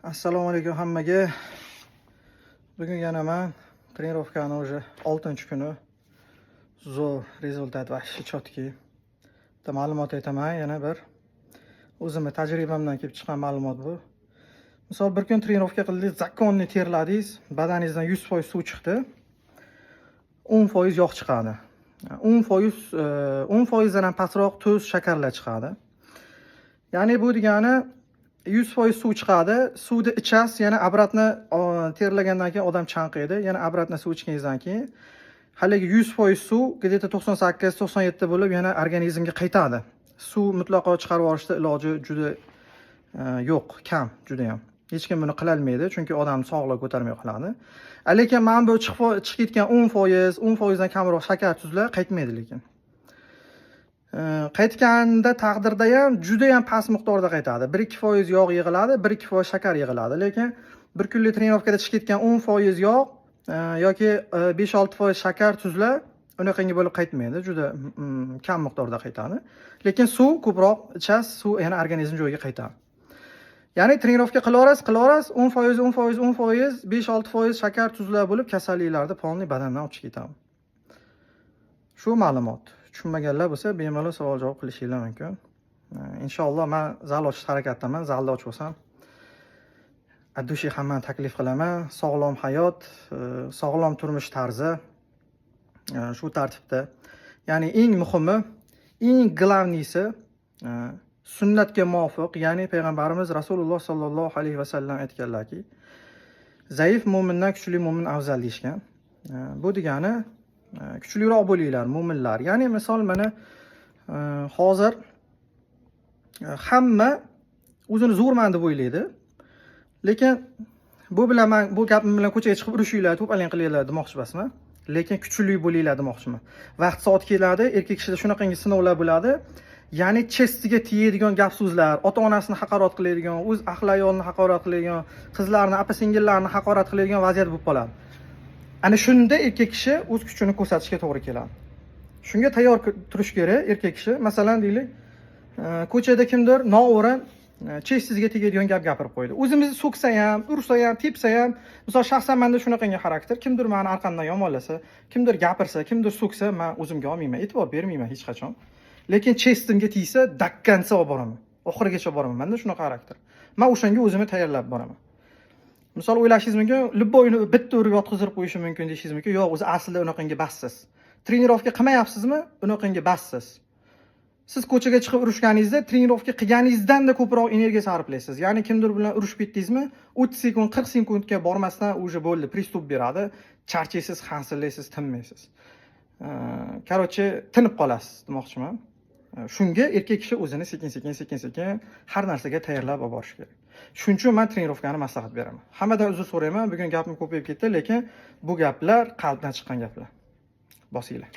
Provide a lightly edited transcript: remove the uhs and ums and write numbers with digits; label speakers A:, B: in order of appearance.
A: Assalomu alaykum hammaga. Bugun yana man тренировка ni уже 6-kuni. Zo'r результат, вообще четкий. Bitta ma'lumot aytaman, yana bir o'zimni tajribamdan kelib chiqqan ma'lumot bu. Misol, bir kun тренировка qildingiz, законный terladingiz, badaningizdan 100% suv chiqdi. 10% yog' chiqadi. 10%, 10% dan ham pastroq tuz, shakarlar chiqadi. Ya'ni bu degani 100% suv chiqadi. Suvni ichasiz, yana обратно terlagandan keyin odam chanqiydi. Yana обратно suv ichganingizdan keyin haligi 100% suv где-то 98, 97 bo'lib yana organizmga qaytadi. Suv mutlaqo chiqarib yuborishda iloji juda yo'q, kam juda ham. Hech kim buni qilolmaydi, chunki odam sog'lig'i ko'tarmay qoladi. Lekin mana bu chiqib ketgan 10%, 10% dan kamroq shakar, tuzlar qaytmaydi lekin. Qaytganda taqdirda ham juda ham past miqdorda qaytadi. 1-2% yog' yig'iladi, 1-2% shakar yig'iladi. Lekin bir kunlik тренировка da chiqib ketgan 10% yog' yoki 5-6% shakar, tuzlar unaqangi bo'lib qaytmaydi, juda kam miqdorda qaytadi. Lekin suv ko'proq ichasiz, suv yana organizm joyiga qaytadi. Ya'ni тренировка qilaverasiz, qilaverasiz, 10%, 10%, 10%, 5-6% shakar, tuzlar bo'lib kasalliklarni полный badandan olib chiqib ketadi. Shu ma'lumot. Tushunmaganlar bo'lsa, bemalol savol javob qilishinglar mumkin. Inshaalloh man zal ochish harakatdaman. Zalda ochib olsam, от души hammani taklif qilaman. Sog'lom hayot, sog'lom turmush tarzi shu tartibda. Ya'ni eng muhimi, eng главный si sunnatga muvofiq, ya'ni payg'ambarimiz Rasululloh sollallohu alayhi vasallam aytganlarki, zaif mo'mindan kuchli mo'min afzal deyishgan. Bu degani kuchliroq bo'linglar, mo'minlar. Ya'ni misol mana hozir hamma o'zini zo'rman deb o'ylaydi. Lekin bu bilan man bu gapim bilan ko'chaga chiqib urushinglar, to'palang qilinglar demoqchi emasman. Lekin kuchli bo'linglar demoqchiman. Vaqt soat keladi, erkak kishida shunaqangi sinovlar bo'ladi. Ya'ni честь iga tegadigan gap so'zlar, ota-onasini haqorat qiladigan, o'z ahli ayolini haqorat qiladigan, qizlarni, opa singillarni haqorat qiladigan vaziyat bo'lib qoladi. Ana shunda erkak kishi o'z kuchini ko'rsatishga to'g'ri keladi. Shunga tayyor turish kerak erkak kishi. Masalan, deylik, ko'chada kimdir noo'rin честь ingizga tegadigan gap gapirib qo'ydi. O'zimizni so'ksa ham, ursa ham, tepsa ham, misol shaxsan menda shunaqangi xarakter, kimdir meni arqamdan yomonlasa, kimdir gapirsa, kimdir so'ksa, men o'zimga olmayman, e'tibor bermayman hech qachon. Lekin честь imga tegsa, до конца olib boraman. Oxirigacha olib boraman. Menda shunaqa xarakter. Men o'shanga o'zimni tayyorlab boraman. Misol, o'ylashingiz mumkin, любой ni bitta urib yotqizib qo'yishi mumkin deyishingiz mumkin. Yo'q, o'zi aslida unaqangi bassiz. Тренировка qilmayapsizmi? Unaqangi bassiz. Siz ko'chaga chiqib urushganingizda тренировка qilganingizdan-da ko'proq energiya sarflaysiz. Ya'ni kimdir bilan urushib ketdingizmi, 30 sekund, 40 sekundga bormasdan уже bo'ldi, приступ beradi. Charchaysiz, hansillaysiz, tinmaysiz. Короче, tinib qolasiz demoqchiman. Shunga erkak kishi o'zini sekin-sekin, sekin-sekin har narsaga tayyorlab olib borish kerak. Shuning uchun men тренировка ni maslahat beraman. Hammadan uzr so'rayman, bugun gapim ko'payib ketdi, lekin bu gaplar qalbdan chiqqan gaplar. Bosinglar.